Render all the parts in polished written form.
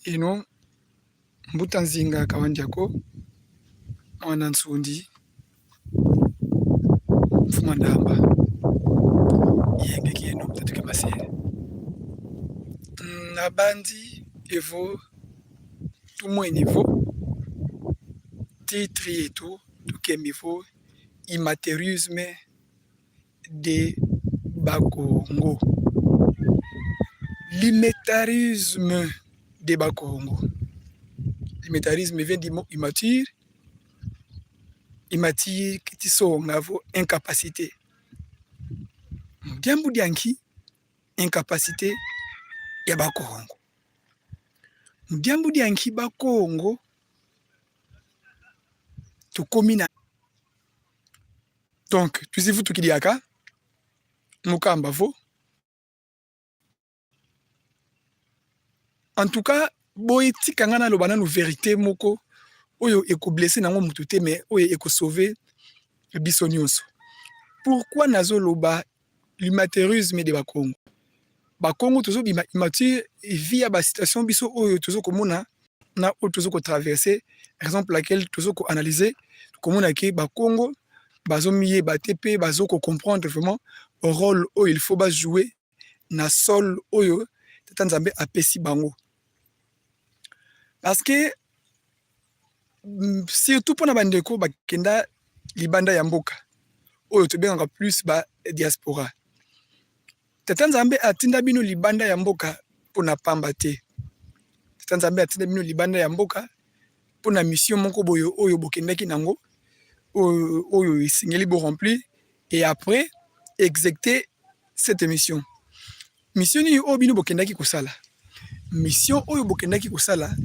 Eno Mbuta Nzinga Kawandiako Mwana Nsundi Mfuma Ndamba Yenge Kieno Tatuke Masere Nabandi evo tumwene vo titre yetu tukemi vo immateriusme de Bakongo. L'immétarisme de Bakongo. L'immétarisme vient du mot immature. Immature kitisonga vo incapacité. Diambu dianki incapacité ya Bakongo. Diambu dianki Bakongo tokomi na Donc tuzivutukiliaka mukamba vo. En tout cas boye tika nga naloba nanu verite moko oyo eko blesser nango mutu te mais oyo eko sauver biso nionso. Pourquoi nazo loba l'immateurisme de bakongo? Bakongo tozo bima immature via ba situation biso oyo tozo komona na oyo tozo ko traverser, raison pour laquelle tozo ko analyser komona ke bakongo bazo miyeba te pe bazo ko comprendre vraiment role oyo il faut ba jouer na sol oyo tata Nzambe apesi bango. Parce que surtout pona bandeko bakenda libanda ya mboka oyo tobengaka plus ba diaspora. Tata Nzambe atinda bino libanda ya mboka pona pamba te. Tata Nzambe atinda bino libanda ya mboka pona mission moko boye oyo bokendaki nango oyo, oyo esengeli bo remplir et après execter cette mission. Mission nini oyo bino bokendaki kosala? Mission oyo bokendaki kosala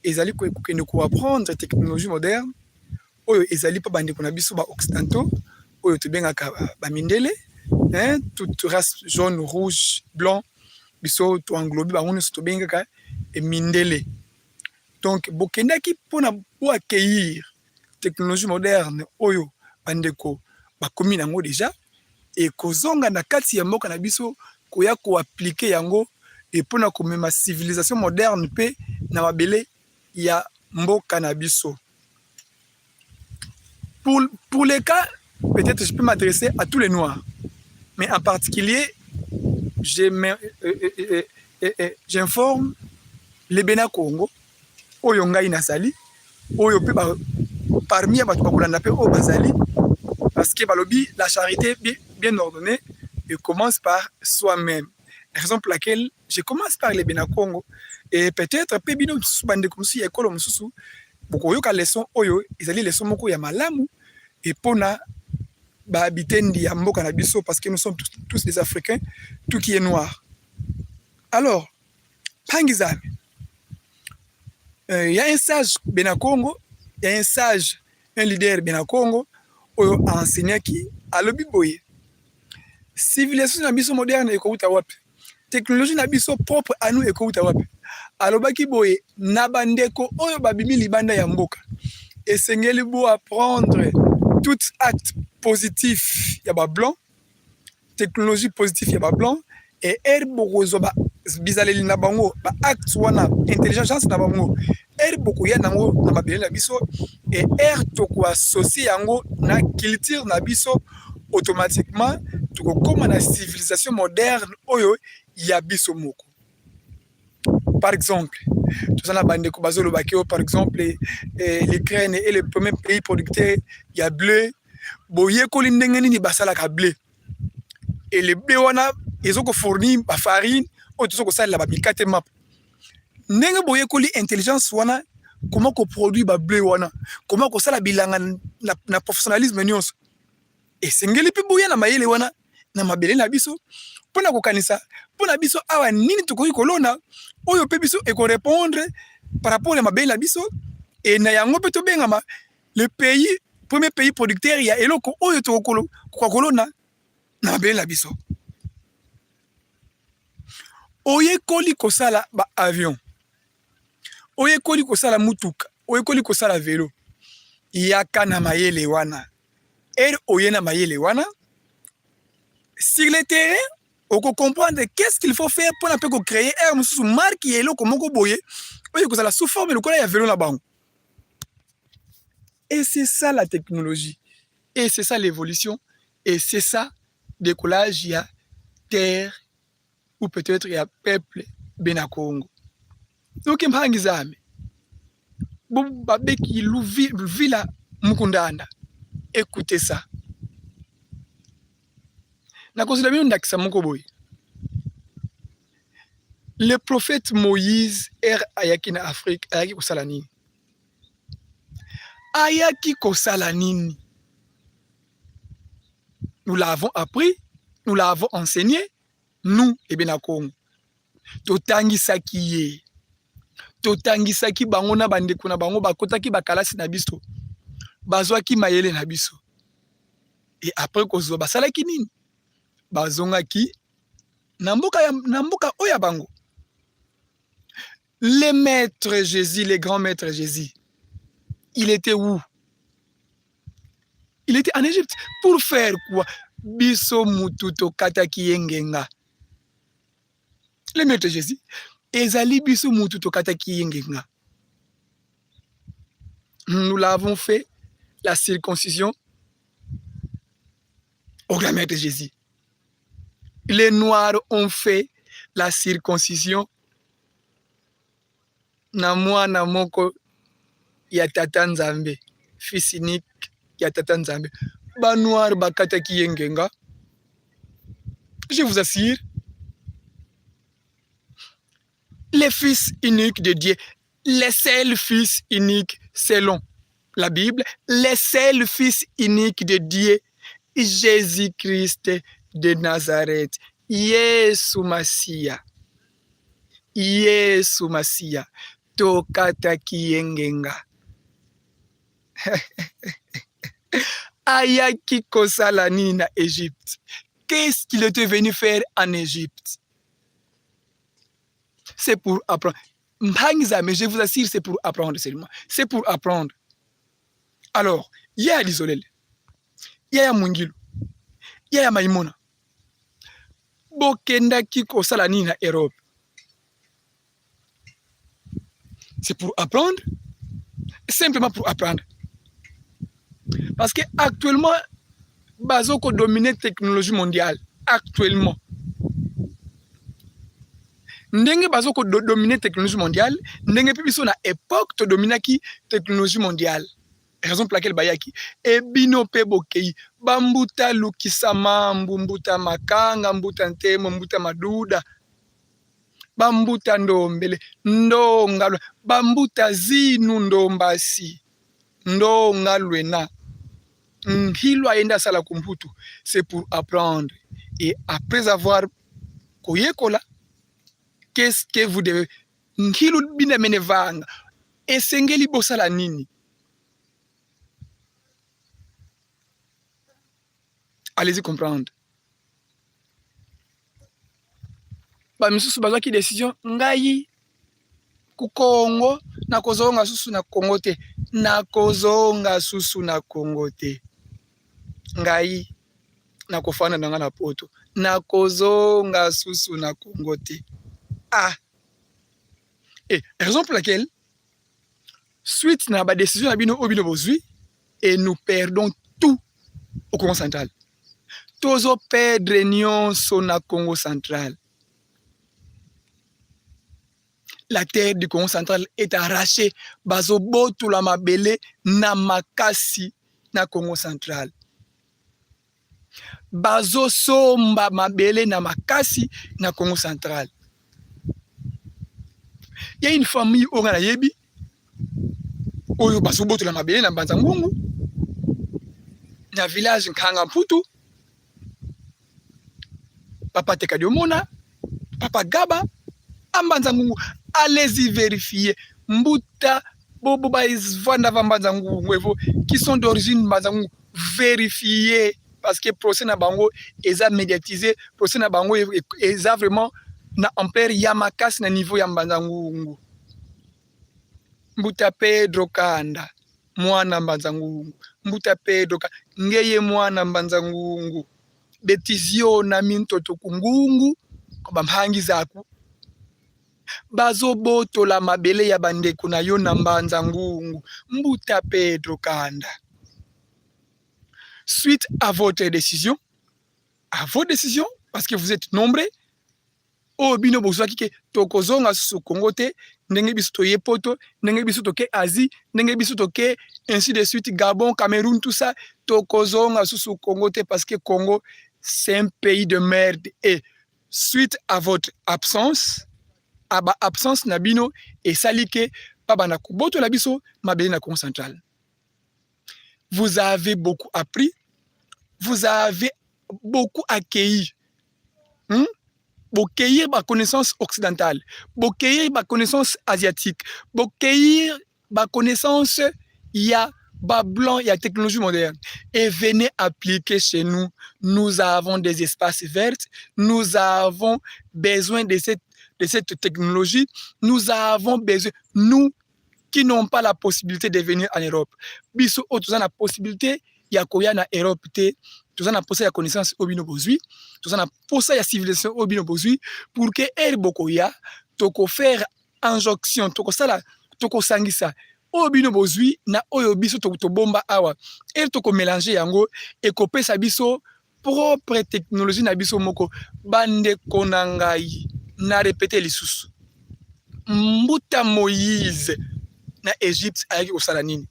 ezali kokende ko apprendre technologie moderne oyo ezali pa bandeko na biso ba occidentaux oyo tobengaka ba mindele, hein, toute race jaune, rouge, blanc, biso to englobe bango nyonso tobengaka mindele. Donc bokendaki mpona bo accueillir technologie moderne oyo bandeko bakomi nango deja ekozonga na kati ya mboka na biso koya ko appliquer yango e mpona komema civilisation moderne mpe na mabele ya mboka na biso. Pour les cas, peut-être je peux m'adresser à tous les noirs, mais en particulier, j'informe les Bena Congo, oyo ngai nazali, oyo pe ba, parmi ya bato bakolanda pe oyo bazali, parce que balobi la charité bien, bien ordonnée et commence par soi-même. Raison pour laquelle je commence par les Bena Congo et peut-être pe bino mosusu bandeko mosusu ya ekolo mosusu bokoyoka leçon oyo ezali leçon moko ya malamu et pona ba bitendi ya mboka na biso parce que nous sommes tous, tous des Africains, tout qui est noir. Alors, Pangizame, il y a un sage Bena Congo, il y a un sage, un leader Bena Congo oyo enseignaki alobi boye civilisation na biso moderne ekowuta wapi? Technologie na biso propre à nous ekowuta wapi? Alobaki boye na bandeko oyo babimi libanda ya mboka esengeli bo apprendre tout acte positif ya ba blanc, technologie positif ya ba blanc et heure bokozwa ba bizaleli na bango ba acte wana intelligence na bango heure bokoya nango na mabele na biso et heure toko associer yango na culture na biso automatiquement tokokoma na civilisation moderne oyo ya biso moko. Par exemple, toza na bandeko bazoloba ke par exemple eh, l'Ukraine est le premier pays producteur ya bleu. Boyekoli ndenge nini basalaka bleu et le bleu wana ezo ko fournir ba farine oyo tozo kosalela ba mikate mapa. Ndenge boyekoli intelligence wana comment ko produire ba bleu wana, comment kosala bilanga na, na professionnalisme nyonso. Esengeli mpe boya na mayele wana na mabele na biso mpo na kokanisa mpo na biso awa nini tokoki kolona oyo mpe biso ekorepondre par rapport ya mabele na biso e na yango mpe tobengama le pays premier pays producteur ya eloko oyo tokoka kolona na mabele na biso. Oyekoli kosala ba avion, oyekoli kosala mutuka, oyekoli kosala velo, yaka na mayele wana. Heure oye na mayele wana sur le terrain oko comprendre qu'est-ce qu'il faut faire pona pe ko créer heure mosusu marque ya eloko moko boye. Oyo ekozala sous forme lokola ya velo na bango. Et c'est ça la technologie. Et c'est ça l'évolution. Et c'est ça décollage ya terre ou peut-être ya peuple bena Congo. Donc mpangi zame babeki luvila mukundanda. Écoutez ça. Nakozela bino ndakisa moko boye. Le prophète Moïse er ayaki na Afrique, ayaki kosala nini? Ayaki kosala nini? Nous l'avons appris, nous l'avons enseigné, nous, les Bena Congo. Totangisaki ye. Totangisaki bango na bandeko na bango bakotaki bakalasi na biso. Bazwaki mayele na biso. Et après kozwa basalaki nini? Bazongaki na mboka ya, na mboka oyo ya bango. Le maître Jésus, le grand maître Jésus, il était où? Il était en Égypte. Pour faire quoi? Biso mutu tokataki ye ngenga. Le maître Jésus, ezali biso mutu tokataki ye ngenga. Nous l'avons fait, la circoncision au grand maître Jésus. Les Noirs ont fait la circoncision na mwana moko ya tata Nzambe, fils unique ya tata Nzambe. Ba Noirs bakataki ye ngenga. Je vous assure, le fils unique de Dieu, le seul fils unique selon la Bible, le seul fils unique de Dieu, Jésus-Christ de Nazareth, Yesu Masiya, Yesu Masiya, tokataki ye ngenga. Ayaki kosala nini na Égypte? Qu'est-ce qu'il était venu faire en Égypte? C'est pour apprendre. Mpangiza, mais je vous assure, c'est pour apprendre seulement. C'est pour apprendre. Alors, il y a l'isolel, il y a Mungilu, il y a Maimona. Bokendaki kosala nini na Europe? C'est pour apprendre, simplement pour apprendre. Parce que actuellement, bazoko dominer technologie mondiale. Actuellement. Ndenge bazoko dominer technologie mondiale, ndenge pe biso na époque to dominaki technologie mondiale. Raison pour laquelle bayaki. E bino pe bokei, bambuta lukisa mambu, mbuta makanga, mbuta ntemo, mbuta maduda, bambuta ndombele, ndonga, bambuta zinu ndombasi, ndonga lwena. Nhilo ayenda sala kumputu, c'est pour apprendre. Et après avoir koyekola, qu'est-ce que vous devez? Nhilo bina menevanga, esengeli bosala nini? Allez-y comprendre. Ba misusu bazwaki décision, ngai ku Congo nakozonga susu na Congo te, nakozonga susu na Congo te, ngai nakofanda nanga na poto, nakozonga susu na Congo te. Ah, et raison pour laquelle suite na ba décision na bino oyo bino bozwi, et nous perdons tout au Congo central. Tozo perdre nyonso na Congo central. La terre du Congo central est arrachée. Bazo botola mabele na makasi na Congo central. Bazo somba mabele na makasi na Congo central. Il y a une famille oyo nga nayebi oyo bazo botola mabele na Mbanza Ngungu na village Nkanga Mputu, papa Tekadiomona, papa Gaba Ambanza Ngungu. Allez-y vérifier Mbuta bobo ba vanda va Mbanza Ngungu evo qui sont d'origine Mbanza Ngungu, vérifier parce que procès na bango eza médiatisé, procès na bango eza vraiment na ampleur ya makasi na niveau ya Mbanza Ngungu. Mbuta Pedro Kanda mwana Mbanza Ngungu, Mbuta Pedro Kanda ngeye mwana Mbanza Ngungu, betizio na mintoto kungungu kwa bamhangi zaku. Bazobotola mabele ya bandeko na yo na Mbanza Ngungu, Mbuta Pedro Kanda. Suite à votre décision, à vos décisions, parce que vous êtes nombreux, oyo bino bozwaki ke tokozonga susu Congo te, ndenge biso toye Poto, ndenge biso toke Asie, ndenge biso toke ainsi de suite, Gabon, Cameroun, tout ça, tokozonga susu Congo te parce que Congo, c'est un pays de merde. Et suite à votre absence, à ba absence na bino esali ke babanda kobotola biso mabele na Congo Central. Vous avez beaucoup appris, vous avez beaucoup accueilli. Bocueillir ba connaissance occidentale, bocueillir ba connaissance asiatique, bocueillir ba connaissance ya ba blanc, ya technologie moderne, et venez appliquer chez nous. Nous avons des espaces verts, nous avons besoin de cette technologie, nous avons besoin, nous qui n'ont pas la possibilité de venir en Europe. Biso oyo toza na possibilité ya koya na Europe te, toza na posa ya connaissance oyo bino bozwi, toza na posa ya civilisation oyo bino bozwi, pour que ere bokoya, tokofaire injonction, tokosala, tokosangisa oyo bino bozwi na oyo biso tobomba awa. Ere tokomélanger yango, ekopesa biso propre technologie na biso moko. Bandeko na ngai, na répéter lisusu, Mbuta Moïse na Égypte ayaki kosala nini?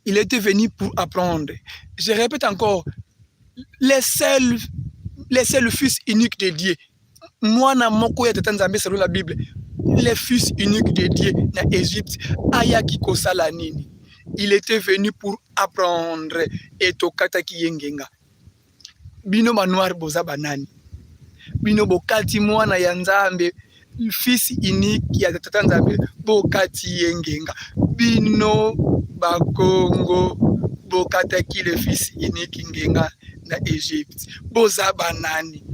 Il était venu pour apprendre. Je répète encore, les seuls fils unique de Dieu, mwana moko ya Tata Nzambe selon la Bible, le fils unique de Dieu na Égypte ayaki kosala nini? Il était venu pour apprendre et tokataki ye ngenga. Bino banoir boza banani? Bino bokati mwana ya Nzambe, fils unique ya Tata Nzambe, bokati ye ngenga. Bino Bakongo bokataki le fils unique ngenga na Égypte, boza banani?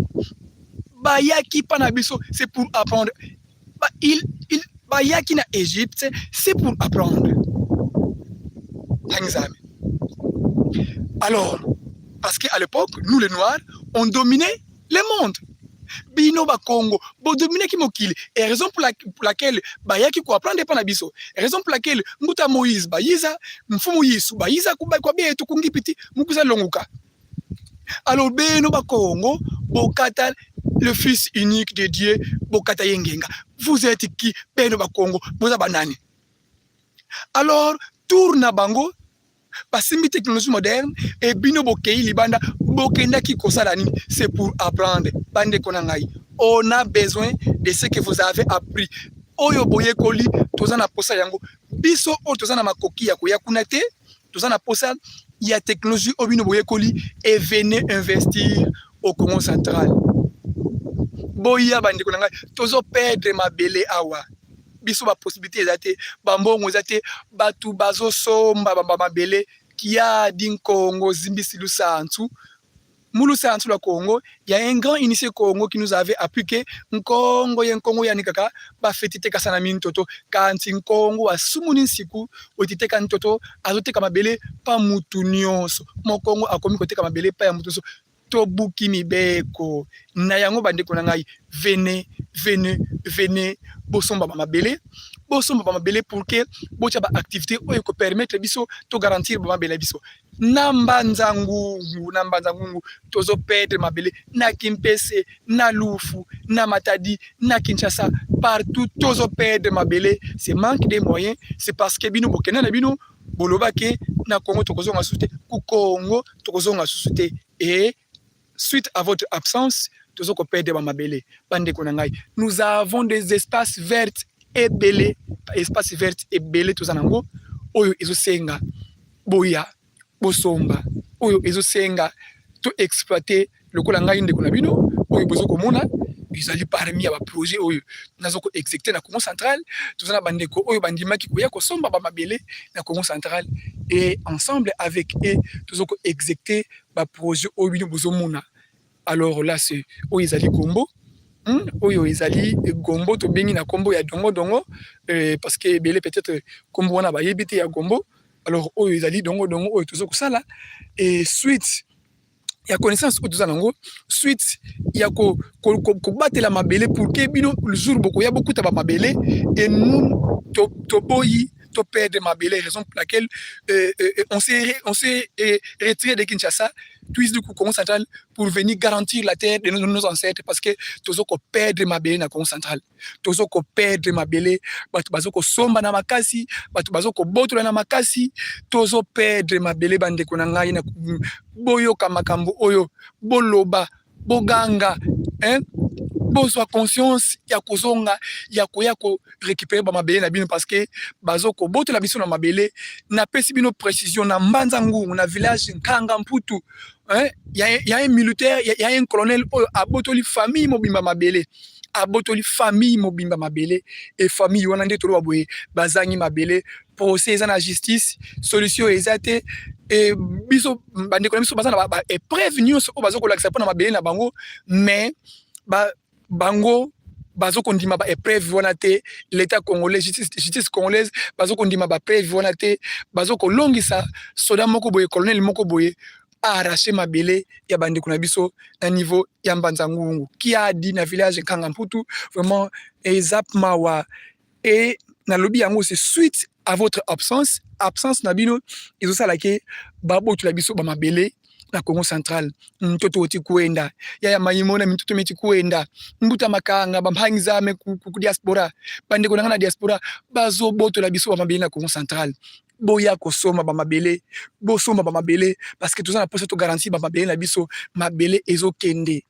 Bayaki mpa na biso, c'est pour apprendre. Bayaki na Égypte, c'est pour apprendre. Nzambe, alors, parce qu'à l'époque, nous les Noirs, on dominait le monde. Bino Bakongo bodominaki mokili, et raison pour laquelle bayaki koapprendre epa na biso, raison pour laquelle Mbuta Moïse bayiza, Mfumu Yisu bayiza kwa betu kungipiti mukuza longuka. Alors bino Bakongo bokata le fils unique de Dieu, bokata ye ngenga. Vous êtes qui? Beno Bakongo boza banani? Alors tour na bango, basimbi technologie moderne e bino bokei libanda, bokendaki kosala nini? C'est pour apprendre. Bandeko na ngai, on a besoin de ce que vous avez appris. Oyo boyekoli, toza na posa yango. Biso oyo toza na makoki ya koya kuna te, toza na posa ya technologie oyo bino boyekoli et venez investir au Congo Central. Boya, bandeko na ngai, tozoperdre mabele awa. Biso bapossibilité eza te, bambongo eza te, bato bazosomba mabele. Kiadi nkongo zimbisi lusantu mulusantu la Congo. Il y a un grand initié Congo qui nous avait appris que nkongo ye nkongo yani kaka bafeti teka sana mintoto kanti nkongo asumuni nsiku otiteka ntoto, azoteka mabele pa mutu nyonso. Mokongo akomi koteka mabele pa ya mutu nyonso, tobuki mibeko na yango. Bandeko na ngai, venez, venez, venez, bosomba bamabele, bosomba bamabele pour que botya baactivité oyo ekopermettre biso togarantir bamabele ya biso na Mbanza Ngungu. Na Mbanza Ngungu tozoperdre mabele, na Kimpese, na Lufu, na Matadi, na Kinshasa, partout tozoperdre mabele. C'est manque de moyens, c'est parce que bino bokende na bino bolobake na Congo tokozonga susu te, ku Congo tokozonga susu te, et suite à votre absence tozo koperdre bamabele. Bandeko na ngai, nous avons des espaces verts ebele, espace vert ebele toza nango, oyo ezosenga boya bosomba, oyo ezosenga to exploiter. Lokola ngai ndeko na bino oyo bozo komona, ezali parmi ya baprojet oyo nazo koexécuter na Congo Central. Toza na bandeko oyo bandimaki koya kosomba bamabele na Congo Central et ensemble avec eux tozo koexécuter baprojet oyo bino bozomona. Alors là, c'est oyo ezali gombo, Oyo ezali gombo, tobengi na nkombo ya dongodongo, parce que ebele peut-être nkombo wana bayebi te ya gombo. Alors oyo ezali dongodongo oyo toza kosala et suite Ya connaissance oyo toza nango, suite ya kobatela mabele pour que bino jour bokoya bokuta bamabele. Et nous, toboyi to perdre mabele, raison pour laquelle on s'est retiré de Kinshasa, twise du Congo Central, pour venir garantir la terre de nos ancêtres, parce que tozo ko perdre mabele na Congo Central. Tozo ko perdre mabele, bato bazo kosomba na makasi, bato bazo kobotola na makasi. Tozo perdre mabele. Bandeko na ngai, na boyoka makambo oyo, boloba, boganga, hein? Bozwa conscience ya kozonga, ya koya korécupérer bamabele na bino, parce que bazo kobotola biso na mabele. Napesi bino précision: na Mbanza Ngungu, na village Nkanga Mputu, hein? Ya un militaire, ya un colonel oyo abotoli famille mobimba mabele, abotoli famille mobimba mabele. E famille wana nde toloba boye, bazangi mabele. Procès eza na justice, solution eza te. E biso, bandeko na biso baza na baépreuve nyonso oyo baza kolakisa mpona mabele na bango, mais bango bazokondima baépreuve wana te. L'état congolais, justice congolaise bazokondima bapreuve wana te. Bazokolongisa soda moko boye, colonel moko boye, aarrache mabele ya bandeko na biso na niveau ya Mbanza Ngungu, Kiadi, na village Nkanga Mputu. Vraiment, eza mawa. E nalobi yango, c'est suite à votre absence. Absence na bino ezosala ke babotola biso bamabele na Congo Central. Ntoto oti kuenda yaya mayimona mintoto meti kuenda mbuta makanga bampangizame ku diaspora. Bandeko na nga na diaspora, bazobotola biso bamabele na Congo Central. Boya kosomba bamabele, bosomba bamabele, parce que toza na mposa togarantir bamabele na biso. Mabele ezokende.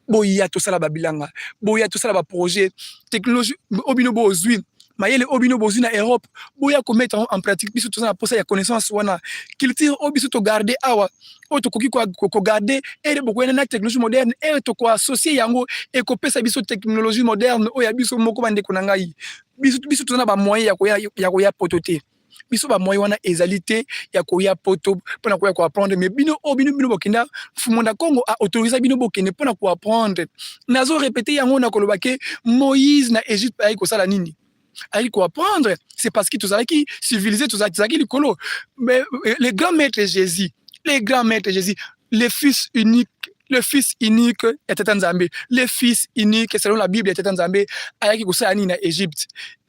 Boya tosala babilanga, boya tosala baprojet. Technologie oyo bino bozwi, mayele oyo bino bozwi na Europe, boya komettre en pratique. Biso toza na posa ya connaissance wana. Culture oyo biso togarde awa, oyo tokoki kogarde, ere bokoyana na technologie moderne, ere tokoassocie yango, ekopesa biso technologie moderne oyo ya biso moko. Bandeko na ngai, biso toza na bamoyen ya koya poto te. Biso bamoyen wana ezali te ya koya poto mpona koya koapprendre. Mais bino oyo, bino bokenda, Mfumu na Congo aautorisa bino bokende mpona koapprendre. Nazo répéter yango na koloba ke Moïse na Égypte ayaki kosala nini? Ayaki koapprendre. C'est parce que tozalaki civilisé, tozalaki likolo. Mais le grand maître Jésus, le grand maître Jésus, le fils unique, le fils unique ya tata Nzambe, le fils unique selon la Bible ya tata Nzambe, ayaki kosala nini na Égypte?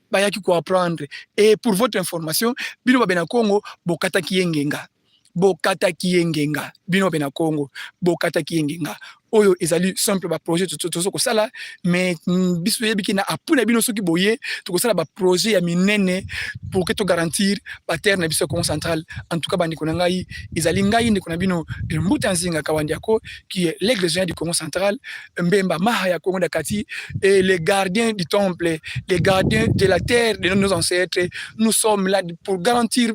Bayaki koapprendre. Et pour votre information, bino babe na Congo, bokataki ye ngenga, bokataki ye ngenga. Bino babe na Congo, bokataki ye ngenga. Oyo ezali simple baprojet tozo kosala, mais biso toyebiki na appui na bino. Soki boye, tokosala baprojet ya minene pour que togarantir baterre na biso ya Congo Central. En tout cas, bandeko na ngai, ezali ngai ndeko na bino Mbuta Nzinga Kawandiako, qui est l'aigle géant du Congo Central, Mbemba Maha ya Congo Dakati et les gardiens du temple, les gardiens de la terre de nos ancêtres. Nous sommes là pour garantir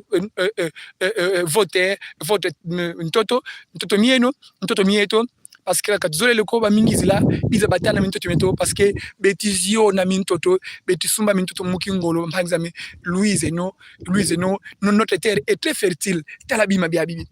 vos terres, votre ntoto, ntoto mieno, ntoto mieto, parce que katuzolele ko bamingizila biza batana mintoto mieto, parce que betizio na mintoto betisumba mintoto mukingolo mpangizami Louise no Louise no. Notre terre est très fertile. Tala bima bia bibi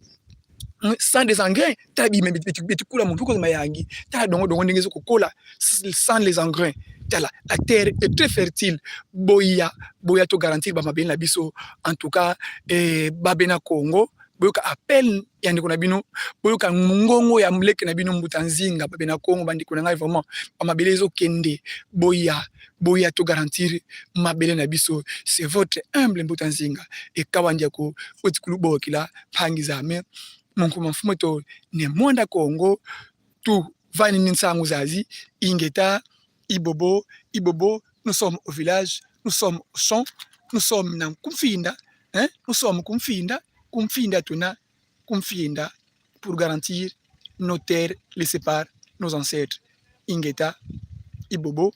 sans des engrais. Tala bima betikula muntu ko mayangi. Tala dongo dongo ndenge kokola sans les engrais. Tala, la terre est très fertile. Boya, boya to garantir ba mabele na biso. En tout cas, babena Congo, boyoka appel ya ndeko na bino, boyoka mongongo ya mleke na bino Mbuta Nzinga. Babe na Kongo, bandeko na ngai, vraiment, bamabele ezokende. Boya, boya to garantir mabele na biso. C'est votre humble Mbuta Nzinga ekawandiako otikulu bokila phangizame munkuma mfumo to ne mwanda Kongo tu vani ni nsangu zazi. Ingeta, ibobo, ibobo. Nous sommes au village, nous sommes au champ, nous sommes na kumfinda, hein? Nous sommes kumfinda, kumfinda, tuna kumfinda pour garantir nos terres laissées par nos ancêtres. Ingeta, ibobo,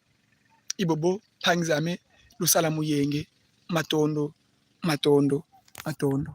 ibobo, phangizame lusala muyenge, matondo, matondo, matondo.